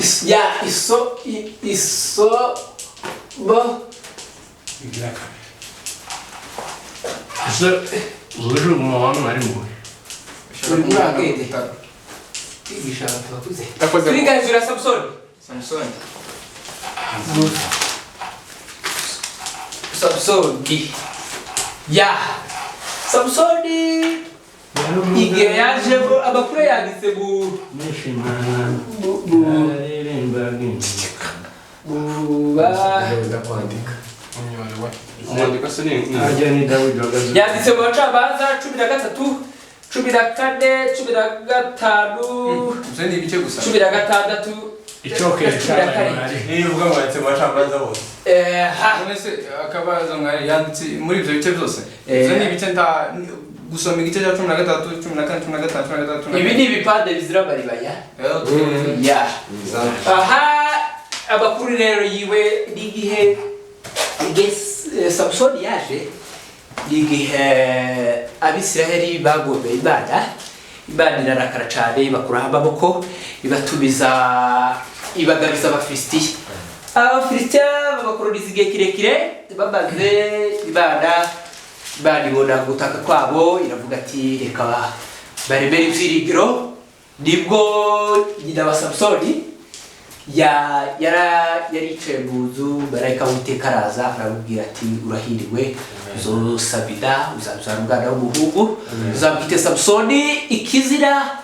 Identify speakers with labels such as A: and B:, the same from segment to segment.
A: Ya iso iso bo.
B: Ese uje umubano mwari mubi?
A: Uri muri akete.
C: Bitaro.
A: Kwigisha abantu bakuze.
C: Yakoze
A: Turiga hejuru ya Samusoni.
C: Samusoni.
A: Samusoni ya Samusoni igihe yajemo amakuru yanditse mu
B: Nishimana
A: mu
B: aririmbaga.
A: mu ba
C: Ndakwandika.
D: Umwandiko se ni
B: Harya ni Dawidi wagaze?
A: Yanditse mu Bacamanza 13, 14, 15,
C: Ibyo ni ibice gusa.
A: 16,
B: Icokere
A: 17.
B: cyabaye.
E: Niyo uvuga ngo yanditse mu bacamanza bose.
A: Ha.
C: None se akabazo mwari yanditse muri ibyo bice byose?
A: Eh.
C: Ibyo ni ibice nta gusoma igice cya 13, 14, 15, 16.
A: Ibi ni ibipande bizira amaribaya.
C: Okay.
A: Ya aha, amakuru rero yiwe n'igihe igihe Samusoni yaje ni igihe Abisiraheli bagomeye Imana. Imana irarakara cyane, ibakuraho amaboko, ibatumiza, ibagabiza Abafilisitiya. Abafilisitiya babakoroniza igihe kirekire. Bamaze Imana, Imana ibona gutaka kwabo, iravuga ati: "Reka baremere ibyiringiro." Nibwo nyina wa Samusoni ya yara yari yicaye mu nzu, marayika w'Uwiteka araza aramubwira ati: "Urahiriwe, uzosabida, uzabyara umwana w'umuhungu, uzamwite Samusoni." Ikizira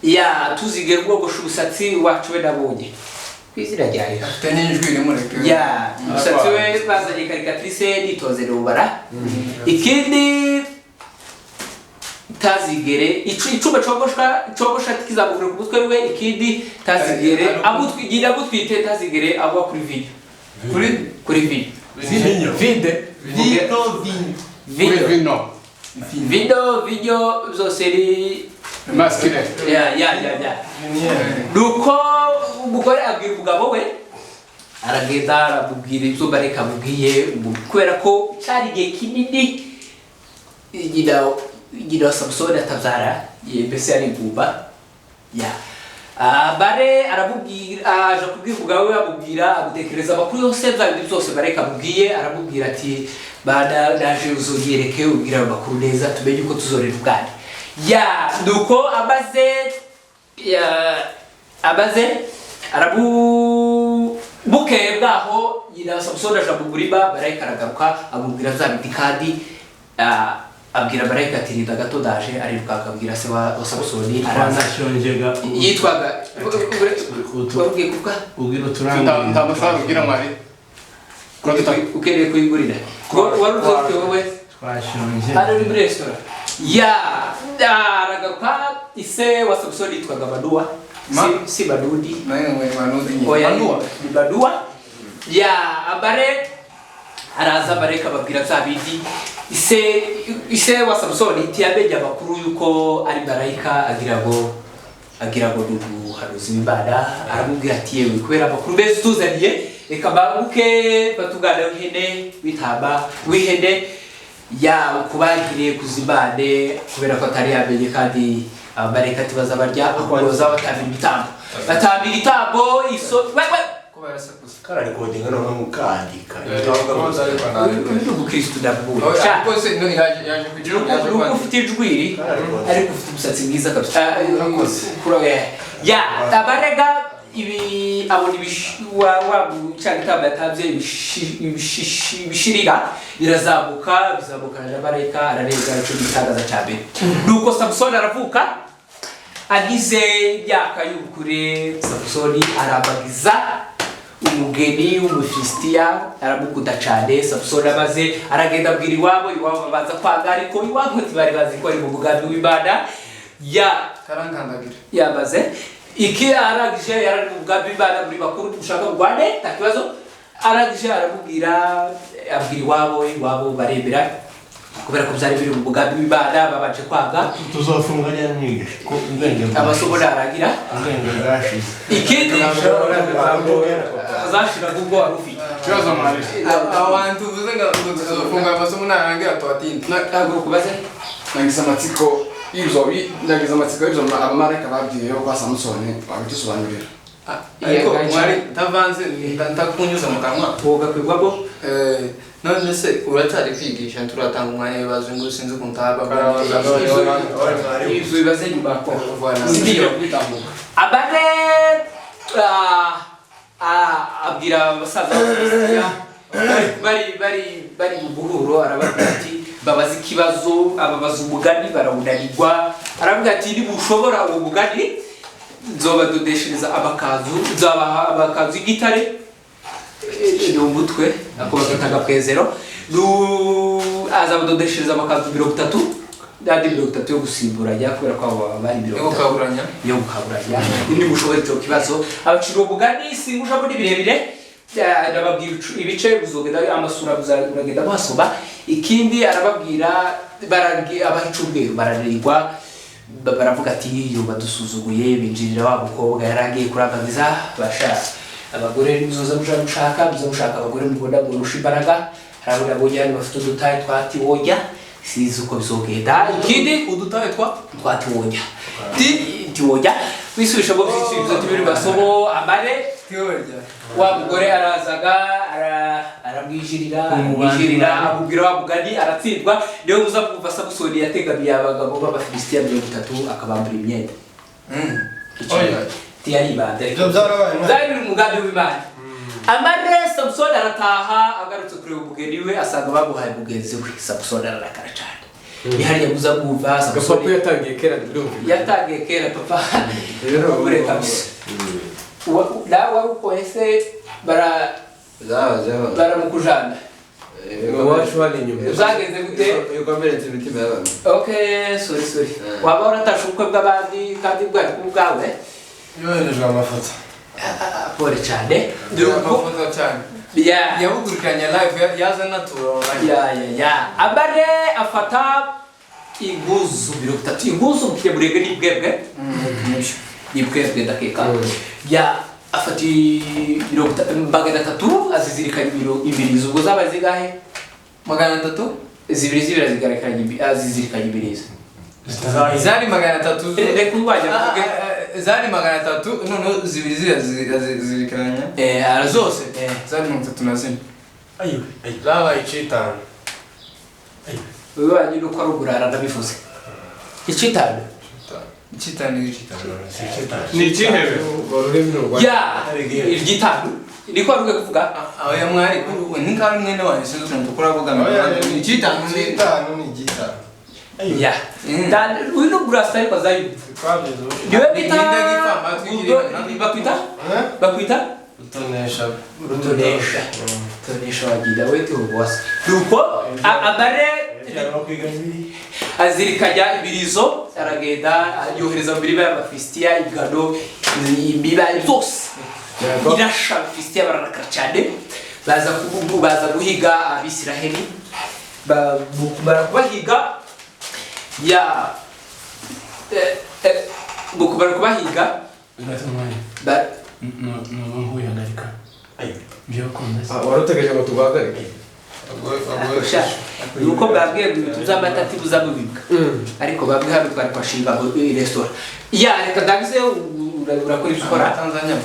A: ya tuzigera ubwogosha umusatsi wacu we nabonye ku izina rya Yesu.
C: Afite n'ijwi rimureke.
A: Ya umusatsi we bazanye caricatrice nitonze nubara. Ikindi, tazigere icuma cogosha kizamukura ku mutwe we. Ikindi, tazigere amutwigira amutwite, tazigere agwa kuri vino.
C: Kuri
A: Kuri vino.
E: Vinyo.
A: Vide.
E: Vino, vinyo.
D: Kuri
A: Vino.
D: Vino.
A: Vino, vinyo zose ni
D: Masculine.
A: Ya, nuko umugore abwira umugabo we, aragenda aramubwira ibyo marayika amubwiye. Kubera ko cyari igihe kinini nyina wa Samusoni atabyara, mbese yari ingumba. Ya. Bare aramubwira, aje kubwira umugabo we, amubwira, amutekereza amakuru yose, bya bindi byose marayika amubwiye. Aramubwira ati: "Bana naje uzonyereke, ubwira ayo makuru neza, tumenye uko tuzorera ubwana." Ya nuko amaze, ya amaze arabu bukeye bwaho nyina wa Samusoni aja mu murima, marayika aragaruka amubwira bya bindi. Kandi abwira marayika ati: "Rinda gato, ndaje." Ariruka akabwira se wa Samusoni, araza.
B: Twanashonjega.
A: Yitwaga wabwiye kuvuga.
B: Ubwira
D: Nta
B: uturangiye.
D: Nta mafaranga ugira mwari.
A: Ukeneye kuyigurira wari uzi wowe.
B: Twashonje.
A: Hano ni muri resitora. Ya aragaruka, ise wa Samusoni yitwaga Manuwa. Si Manudi.
C: Nawe ngo Manudi nyine.
A: Oya.
C: Manuwa.
A: Ni Manuwa. Ya abare araza, marayika ababwira bya bindi. Ise wa Samusoni ntiyamenye amakuru y'uko ari marayika, agira ngo ni umuhanuzi w'Imana. Aramubwira ati: "Yewe, kubera amakuru meza utuzaniye, reka mbanguke mfate umwana w'ihene, w'intama, w'ihene ya ukubagire kuzimane." Kubera ko atari yamenye kandi abamarayika atibaza barya, ahubwo bazaba batambira ibitambo, batambira igitambo iso we we.
C: Kuba yarasakuza.
E: Kararikodinga noneho mukandika.
A: Uyu ni umukristu ndamubonye.
C: Oya, ariko se no yaje kugira yaje
A: Nuko
C: kwandika.
A: ufite ijwi, ariko ufite umusatsi mwiza kabisa.
C: Urakoze.
A: Ya abarega ibi abona wa wa cya gitambo yatanze, ibishirira birazamuka, bizamukana na marayika, ararenga. Icyo gitangaza cya mbere. Nuko Samusoni aravuka, agize imyaka y'ubukure, Samusoni arambagiza umugeni w'Umufilisitiya, aramukunda cyane. Samusoni amaze aragenda abwira iwabo, iwabo babanza kwanga, ariko iwabo ntibari bazi ko ari mu mugambi w'Imana. Ya
C: Karankandagira.
A: Yamaze iki, arangije yarari mu mugambi w'Imana. Muri bakuru mushaka mugwane, nta kibazo. Arangije aramubwira, abwira iwabo, iwabo baremera kubera ko byari biri mu mugambi w'Imana. Babanje kwanga.
B: Tuzofunga ryari mwigisha ko ubwenge bwashize?
A: Amasomo narangira.
B: Ubwenge bwashize.
A: Ikindi azashiraga ubwo wari ufite.
D: Ikibazo mwari.
C: Abantu uvuze ngo tuzofunga amasomo narangira tubatinde.
A: Ntabwo kubaze.
D: Nagize amatsiko y'ibyo abamarayika babwiye yo kwa Samusoni, wabidusobanurira?
C: Ariko mwari ntavanze, ntakunyuza mu kanwa.
A: Wogakwirwamo.
C: None se uracyari kwigisha, turatanga umwanya w'ibibazo ngo sinzi ukuntu haba.
A: Ibyo bibaze nyuma ko.
C: Voilà.
A: Sindiyo abane abwira abasaza b'Abafilisitiya bari mu buhuro, arababwira ati babaza ikibazo, ababaza umugani barawunanirwa. Aravuga ati nimushobora uwo mugani nzobadodeshereza amakanzu, nzabaha amakanzu y'igitare. Ni umutwe ako bakita agapwezero. Azabadodeshereza amakanzu 30 n'andi 30 yo gusimburanya, kubera ko abo bari
C: Yo
A: 30
C: gukaburanya.
A: Yo gukaburanya. Nimushobora icyo kibazo, abacira umugani, singujamo ni birebire. Arababwira ibice buzogenda amasura uragenda muhasoma. Ikindi arababwira abaha icumweru bararigwa, baravuga ati iyo badusuzuguye binjirira wa mukobwa yari agiye kurangagiza basha abagore. Muzoza muja mushaka, muza mushaka abagore mubona murusha imbaraga. Harabona abonye hano bafite udutayi twatiwonya, sizi uko bizogenda. Ikindi
C: Udutaye twa
A: twatiwonya tiwonya wisubisha ngo ibisubizo tibiri masomo amare.
C: Tiyorya.
A: Wa mugore arazaga aramwijirira, amubwira wa mugani, aratsindwa. Niyo muza kumva Samusoni yategamiye abagabo b'Abafilisitiya 30 akabambura imyenda.
D: Oya.
A: Tiyaribanda.
E: Ibyo byarabaye mwana.
A: Byari biri mu mugambi w'Imana. Amare Samusoni arataha, agarutse kureba umugeni we asanga bamuhaye mugenzi we. Samusoni ararakara cyane. Ni hariya muza kumva
F: Gapapu
A: Samusoni
F: yatangiye kera, birumvikana.
A: Yatangiye kera papa.
F: Rero
A: Ure kabisa. Nawe wari ukoye se bara
E: Zabazeho.
A: baramukujana.
F: Iwacu hano inyuma.
A: Uzagenze gute?
E: Yukomeretse imitima y'abantu.
A: Okay, sorry, sorry. Waba waratashe ubukwe bw'abandi kandi bwari ubwawe.
E: Yoherejwe amafoto.
A: Ah, pole cyane. Dore uko
C: Amafoto cyane.
A: Ya.
C: Yabukurikiranye live, yaza natura online.
A: Ya. Abare afata inguzu 30, inguzu mu Kinyamurenge ni bwebwe. Ni bwebwe ndakeka. Ya, afata 300 azizirikanya ibirizo. Ubwo zaba zingahe?
C: 300.
A: Zibiri zibiri azizirikanya ibirizo.
C: Zari 300.
A: Reka urwanya mvuge.
C: Zari 300, noneho zibiri zirikiranya.
A: Zose.
C: Zari 34.
E: Zabaye icitanu.
A: Wewe nuko ari uburara ndabivuze. Icitanu.
C: Icitanu.
D: Ni ikihebe.
F: Ururimi rwa
A: Ya, iryitanu. Niko wari ugiye kuvuga?
C: Oya mwari, ni nkaho ari mwene wanyu, sinzi ukuntu ukora avuga icitanu ni
E: Icitanu ni igitanu.
A: Ya. Uyu ni uburasa ariko azayumva.
E: Twabyize ubu.
A: Niwe bita
C: Ni ndagipfa, amatwi
A: bakwita? Bakwita?
E: Rutonesha.
A: Rutonesha. Rutonesha wagira we tuwasa. Nuko amare azirikanya ibirizo, aragenda yohereza mu mirima y'Abafilisitiya ingano, imiba zose irasha. Abafilisitiya bararakara cyane, baza guhiga Abisiraheli. Barakubahiga ya mu kumara kubahiga
B: Nkuyihagarika byakunda se.
F: Wari utegereje ngo tuguhagarike?
A: Sha, ni uko bwabwiye ngo ibintu by'amata ntibuzamubibwa, ariko bamwe hano twari twashinga ngo resitora ya reka ndagize urakora ibyo ukora.
C: Tanzania.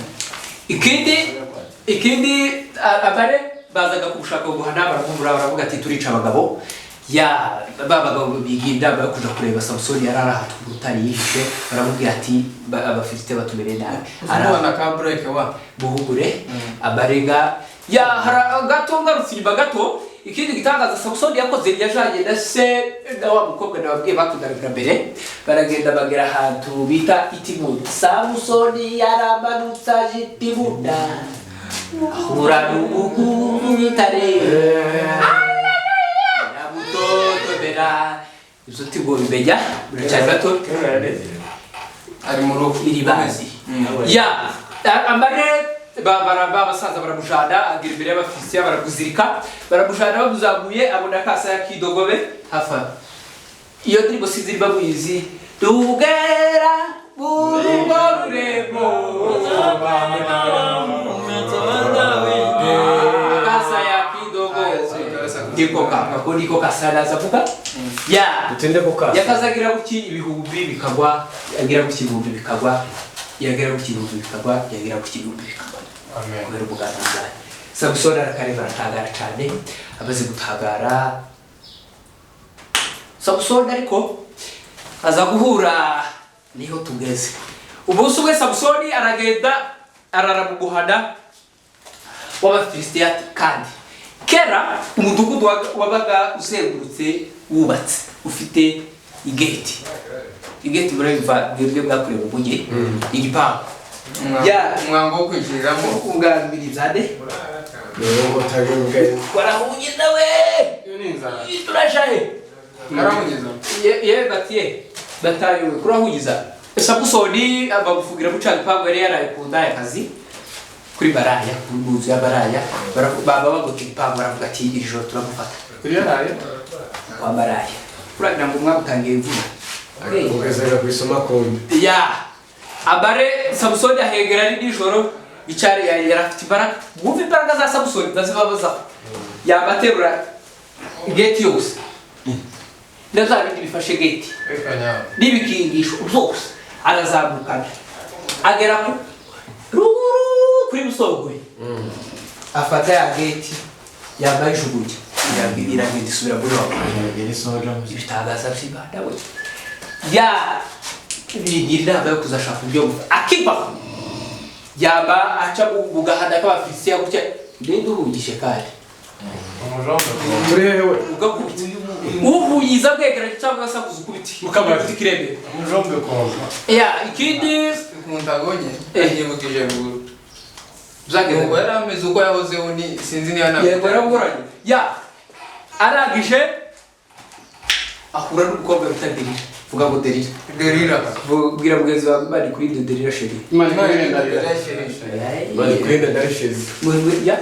A: Ikindi abare bazaga kumushaka guhana, baramubura, baravuga ati turica abagabo. Ya ba bagabo bigira inama yo kuja kureba Samusoni yari ari ahantu ku rutare yihishe. Baramubwira ati Abafilisitiya batumereye nabi.
C: Uzumubona ka break wa.
A: Buhugure abarega ya hara gato ngarutse inyuma gato. Ikindi gitangaza Samusoni yakoze, yajanye na se na wa mukobwa nababwiye bakundanaga mbere, baragenda bagera ahantu bita Itimuna. Samusoni yaramanutse aje Itimuna, ahura n'umuhungu w'intare aramutotomera. Ibyo ntigobimenya biracyari bato.
C: Ari mu rugo.
A: Iribazi ya amare basaza baramujana, agira imbere y'Abafilisitiya baramuzirika, baramujana, bamuzamuye abona akasaya k'idogobe hafa. Iyo ndirimbo sinzi niba muyizi: tugera mu rugo rurembo akasaya k'idogobe niko ako niko kasaya avuga ya
F: Dutinde ku kasi.
A: Yakazagira gutya ibihumbi bikagwa, agira gutya ibihumbi bikagwa. Yagera ku kigumbi bikagwa, yagera ku kigumbi bikagwa.
E: Amen.
A: Kubera ubuganda bwayo. Samusoni arakareba, aratangara cyane. Amaze gutangara Samusoni, ariko aza guhura niho tugeze. Umunsi umwe Samusoni aragenda arara mu muhana w'Abafilisitiya. Kandi kera umudugudu wabaga uzengurutse, wubatse, ufite igeti. Igeti murabiva mwebwe mwakorewe mu mujyi, igipangu. Ya.
C: Umwango wo kwinjiriramo.
A: Ubwambiriza nde?
F: Ngo
A: Warahugiza we.
D: Iyo ni inzara.
A: Turashahe.
C: Naramugiza.
A: Ye batiye batayowe kurahugiza. Samusoni bamufungira mu ca gipangu. Yari yaraye ku ndaya kazi kuri baraya, ku nzu ya baraya. Baba bagota igipangu, baravuga ati: "Iri joro turamufata."
D: Kuri yaraye.
A: Kwa baraya, uragira ngo mwabutangiye imvura.
F: Ugezera ku isoma kumbi.
A: Ya abare Samusoni ahegera ari nijoro icari. Yari afite imbaraga. Mwumve imbaraga za Samusoni ndazibabazaho. Yabaterura geti yose na bya bindi bifashe geti
E: Reka nyawe.
A: n'ibikingisho byose, arazamukana agera ku ruguru kuri Musongoye, afata ya geti yambaye, ijugunya, iragenda isubira muri wa. Ibitangaza by'Imana we! Ya bigira inama yo kuzashaka uburyo akivaho, yaba aca mu gahanda k'Abafilisitiya gutya, ndende uhungishe kandi.
E: Umujombe.
F: Turi hehe we?
A: Ugakubita uhuyiza bwegeranye cyangwa asakuza ukubiti.
D: Mu kabari.
A: Ukubita ikirembe.
E: Umujombe kongo.
A: Ya ikindi.
C: Ukuntu agonye yibukije ruguru.
A: Byageze.
C: Ubwo yari ameze uko yahozeho, ni sinzi niba nta.
A: Yego, yarabugoranye. Ya arangije ahura n'umukobwa bita Derira. Vuga ngo Derira.
C: Derira.
A: Bwira mugenzi wawe: "Imana ikurinde Derira chérie."
D: Imana ikurinde Derira.
F: Bari kurinda ndarishize.
A: Ya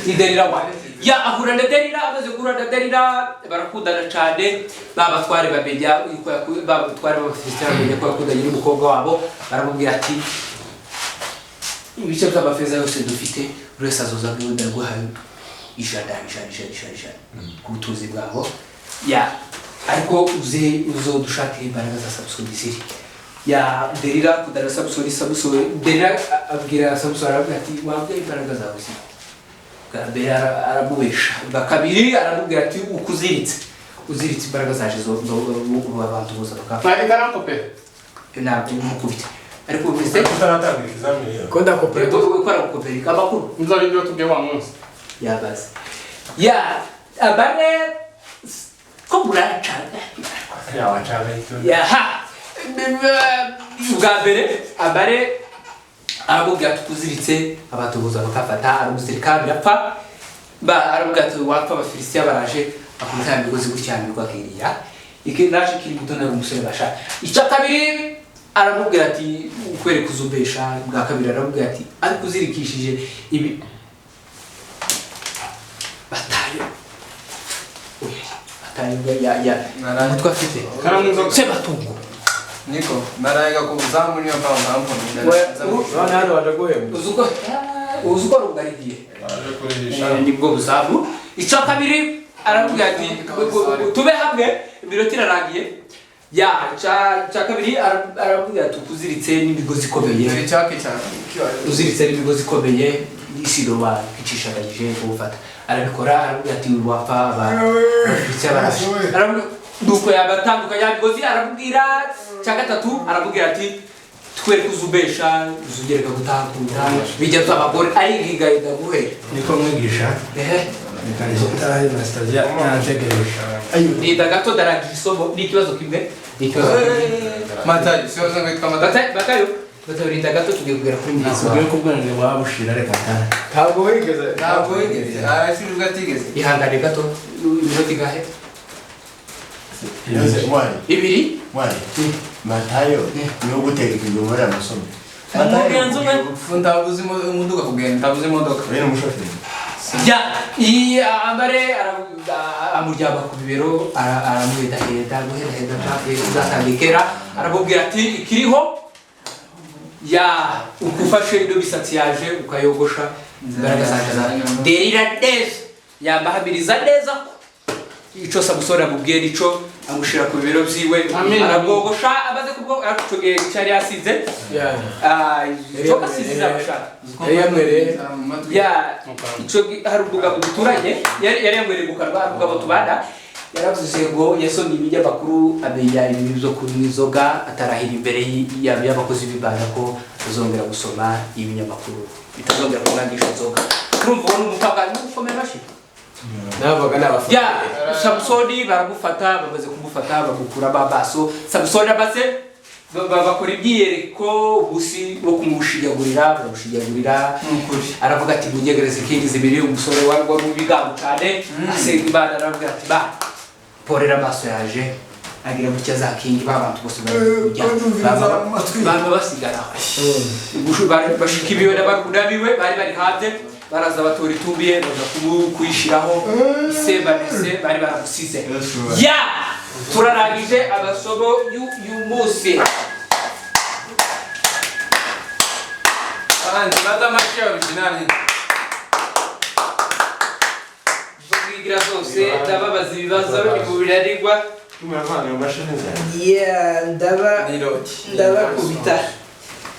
A: ni Derira wa ya ahura na Derira. Amaze guhura na Derira barakundana cyane. Ba batware bamenya yuko ba batware b'Abafilisitiya bamenya ko yakundanye n'umukobwa wabo. Baramubwira ati: "Ibice by'amafeza yose dufite, buri wese azoza nk'iwe, ndaguhaye 100, 100, 100, 100, 100 ku butunzi bwabo ya, ariko uze uzodushakire imbaraga za Samusoni ziri." Ya Derira kudana Samusoni. Samusoni, Derira abwira Samusoni, aramubwira ati: "Wabwiye imbaraga zawe ziri?" Bwa mbere aramubesha, bwa kabiri aramubwira ati: "Uko uziritse, uziritse imbaraga zaje zo abantu bose bakapfa."
D: Ntabwo itarankope.
A: Ntabwo mukubita, ariko bise.
E: Utaratanga ikizamini yawe.
F: Ko ndakopera.
A: Gukora gukopereka amakuru.
D: Nzabindi watubwiye wa munsi.
A: Yabaze ya abane ko muracana.
E: Yawacaga icyo.
A: Yaha bwa mbere abare aramubwira ati: "Kuziritse abantu buza bakafata." Aramuzirika birapfa. Ba aramubwira ati: "Wapfa, Abafilisitiya baraje." Akubita ya migozi gutya, yamirwa akiriya iki naje kiri muto, nari umusore basha. Icya kabiri aramubwira ati: "Ukwereka uzumbesha." Bwa kabiri aramubwira ati: "Ariko uzirikishije ibi batayo." Oya, batayo ya umutwe afite.
D: Karanywa inzoga.
A: Sebatungo.
C: Niko narayiga ku buzamu, niyo mpamvu
F: None hano waje guhembwa.
A: Uzi uko rugarigiye.
E: Baje kurihisha.
A: Nibwo buzamu. Icya kabiri aramubwira ati: "Tube hamwe, iminota irarangiye." Ya icya kabiri aramubwira ati: "Uziritse n'imigozi ikomeye."
C: Dore icyaka cyane.
A: Uziritse n'imigozi ikomeye n'isiro bakicishaganyije kuwufata. Arabikora. Aramubwira ati: "Wapfa, Abafilisitiya baraje." Nuko yabatandukanya ya migozi. Aramubwira icya gatatu, aramubwira ati: "Twereke uzubesha, uzugereka gutahakunda bijya by'abagore arigiga ndaguhera."
B: Niko mwigisha.
A: Ehe.
B: Reka ntahe na sitagiya yantegereje.
A: Ninda gato, ndarangije isomo. Ni ikibazo kimwe, ni ikibazo kimwe.
C: Matayo, sibaza ngo yitwa Matayo.
A: Batayo, Batayo, Batayo, rinda gato, tugiye kugera kuri mugenzi
B: Nakubwiye
A: wawe.
B: ko ubwanire waba bushira, reka ntahe.
F: Ntabwo wigeze.
C: Ntabwo wigeze, arashira ubwo atigeze.
A: Ihangane gato. Iminota ingahe?
E: Yose mwari.
A: Ibiri.
E: Mwari. Matayo niwe ugutegeka igihe umara amasomo.
A: Umugenzi umwe.
C: Ntabuze imodoka kugenda, ntabuze imodoka.
E: Uri n'umushoferi.
A: Ya iyi ambare amuryama ku bibero, aramuhendahenda, guhendahenda uzatanga. Aramubwira ati: "Ikiriho ya ukufashe ino misatsi yaje ukayogosha, imbaraga zaje za." Derira neza yambahamiriza neza ko ico Samusoni amubwiye nico. Amushira ku bibero vyiwe.
D: Amen.
A: Arabwogosha, amaze kubwo ariko gihe cyari yasize. Inzoga sizi zabashaka.
F: Yari yamwereye.
A: Ya, ico hari umugabo duturanye yari yamwereye mu kanwa. Hari umugabo tubana yaravuze ngo yasomye ibinyamakuru amenya ibintu byo kunywa inzoga, atarahira imbere y'abakozi b'Imana ko atazongera gusoma ibinyamakuru, bitazongera kumwangisha inzoga. Urumva uwo ni umupagani n'ugukomera amashyi.
F: Navuga n'abafana.
A: Ya, Samusoni baramufata, bamaze kumufata bamukuramo amaso. Samusoni amaze bakora imyiyereko ubusi wo kumushinyagurira, baramushinyagurira. Aravuga ati munyegereze inkingi zibiri. Umusore wari w'ibigango cyane asenga Imana, aravuga ati ba porera amaso yaje, agira gutya za kingi ba bantu bose barajya bama basigara. Bashika ibiwe n'abarumuna biwe bari bari hanze, baraza batora itumbi ye, baza kuyishiraho isembanese bari baramusize. Ya, turarangije amasomo y'umunsi.
C: Abanzi baza amashyi original.
A: Zo zose ndababaza ibibazo ibirarigwa. Yeah, ndaba ndabakubita.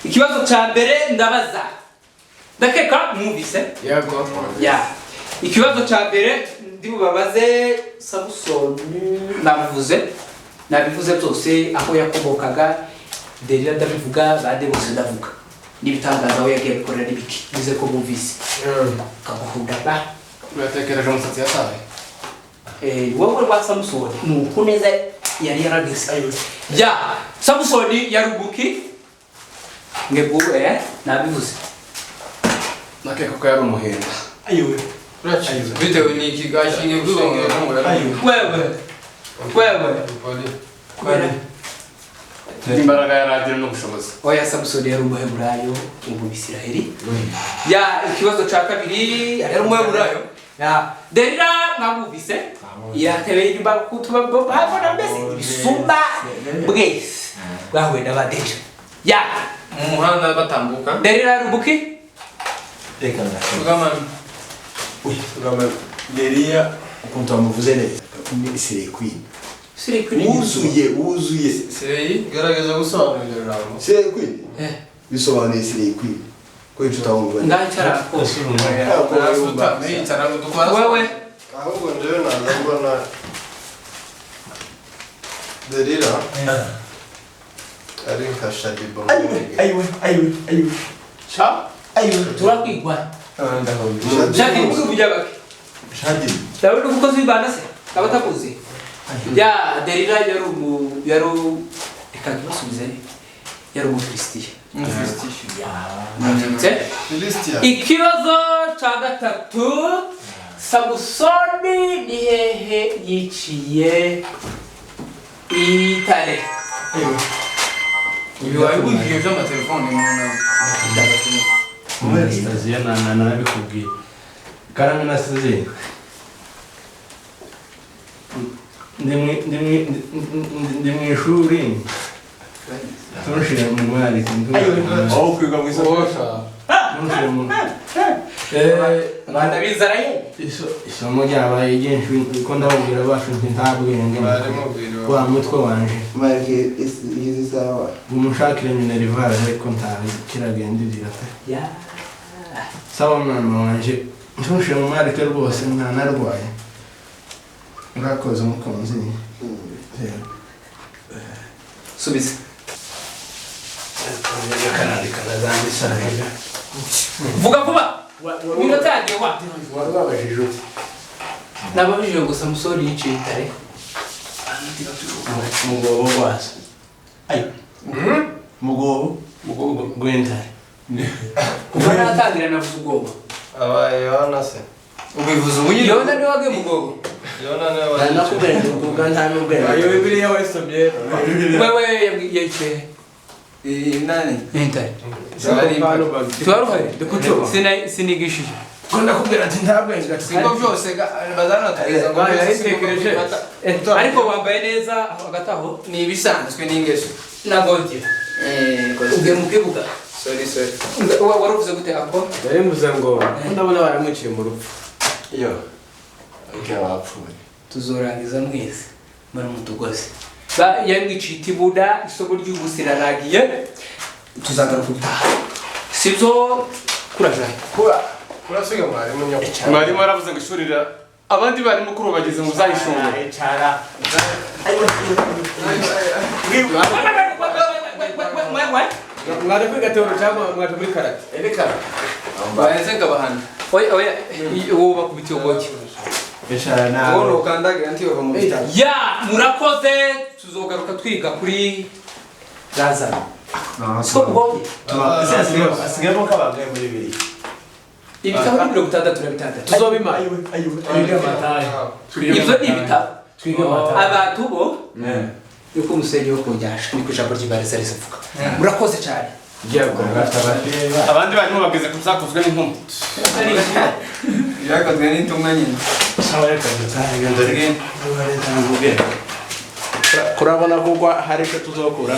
A: Ikibazo cya mbere ndabaza, ndakeka mwumvise.
C: Yego.
A: Ya, ikibazo cya mbere ndi bubabaze: Samusoni nabivuze, nabivuze byose, aho yakomokaga, Delila ndabivuga, bande bose ndavuga, n'ibitangaza aho yagiye abikorera n'ibiki. Nize ko bumvise kaguhunda ba.
D: Uratekereje umusatsi yataye.
A: Wowe rwa Samusoni ni uku neza yari yarageze. Ya, Samusoni yaruguki mwebwe nabivuze.
D: Nakeka ko yari umuhinda.
B: Ayiwe.
C: Bitewe n'iki gashinge gushinge?
A: Wewe wewe. Kubera
D: Imbaraga yari agira n'ubushobozi.
A: Oya, Samusoni yari umuheburayo wo mu Bisiraheli. Ya, ikibazo cya kabiri.
C: Yari umuheburayo?
A: Ya, Delila mwamwumvise, yatebeye inyuma kutuba babona mbese ibisumba bwese bwahuye n'abadelila. Ya,
C: mu muhanda batambuka.
A: Delila yarubuki.
E: Reka ndashaka.
C: Tugamana.
E: Deriya ukuntu bamuvuze neza ni Slay Queen.
A: Slay Queen.
E: Wuzuye, wuzuye.
C: Seyi.
F: Gerageza gusobanura iryo jambo.
E: Slay Queen
A: Eh.
E: bisobanuye Slay Queen ko icyo utawumva.
A: Ngahicara.
C: Nasuta yicara ngo dukora.
A: Wewe.
F: Ahubwo njyewe naza mbona Delila ari nka Shadiba.
E: Ayiwe, ayiwe, ayiwe, ayiwe.
D: Sha?
E: Ayiwe.
A: Turakwigwa. Shadi kuvuga bake.
E: Shadi.
A: Ndabona umukozi w'Imana se abatakuzi. Ya, Delila yari umu yari reka ntibasubize, yari umufilisitiya. Murabyutse?
F: Filistia.
A: Ikibazo cya gatatu: Samusoni ni hehe yiciye itare?
C: Ibi wabibwiye by'amatelefone mu nama.
B: Anastasia na narabikubwiye. Karame Anastasia. Ndi mu ishuri. Tunshire mu mwari.
F: Aho kwiga mu isoko.
B: Tunshire mu.
A: Ndabizaraye.
B: Isomo ryabaye ryinshi ko ndababwira bacu nti nta bwenge.
F: Barimubwira.
B: Wa mutwe wanje.
E: Marike izi sawa.
B: Umushakire minerivare ariko nta kiragenda igira pe.
A: Ya.
B: Sawa mwana wanje. Ntushire mu marike rwose ntanarwaye. Urakoze umukunzi.
A: Subiza. Vuga vuba. Iminota yagiye wa.
B: Wababajije ute?
A: Nababajije ngo Samusoni yiciye itare.
B: Mugobo wazo.
E: Ayiwe. Mugobo.
B: Mugobo gw'intare.
A: Kuva natangira navuze ubwoba.
F: Abaye Yohana se.
C: Ubivuze ubu nyine.
A: Yona niwe wagiye mu bwoba.
F: Yohana niwe wagiye.
B: Nakubwenge kuvuga nta n'ubwenge.
F: Ayo Bibiliya wayisomye.
A: Wewe yiciye
C: Nani?
A: intare. Tuwaruhari. Sinigishije.
B: Ko ndakubwira ati nta bwenge.
C: Siko byose bazanatugeza ngo
F: Bayitekereje.
A: Ariko wambaye neza hagati aho.
C: Ni ibisanzwe n'ingeso.
A: Na godiyo. Ugiye mu kibuga.
C: Sorry, sorry.
A: Waruvuze gute ako?
F: Nari mvuze ngo ndabona baramwiciye mu rupfu.
E: Iyo. Ariko bapfuye.
A: Tuzorangiza mwese. Muri mutugozi. Ba yamwiciye itibuda isomo ry'ubusi rirarangiye tuzagaruka ubutaha. Sibyo kurajaye.
D: Kura kurasiga mwarimu nyoko. Mwarimu yaravuze ngo ishuri rira abandi barimu kuri ubu bageze mu zayishongora.
E: Icara.
F: Mwaje kwiga teoro cyangwa mwaje muri karate?
C: Baheze ngabahana.
A: Oya oya uwo bakubitiye ugoki.
E: Icara
C: Wowe
E: nawe.
C: ntukandagira ntiyova mu bitaro.
A: Ya murakoze tuzogaruka twiga kuri Lazaro. Siko mubonye?
E: Asigayemo kabangaye muri bibiri.
A: Ibitabo ni 66.
F: Tuzobimara.
E: Ayiwe.
G: Matayo.
A: Ibyo ni ibitabo.
G: Twige Matayo.
A: Abantu bo niko umusenyi wo kunyasha niko ijambo ry'Imana rivuga. Murakoze cyane.
D: Abandi barimu bageze ku byakozwe n'intumwa.
C: Byakozwe n'intumwa nyine.
B: Kurabona kugwa hari icyo tuzokuramo.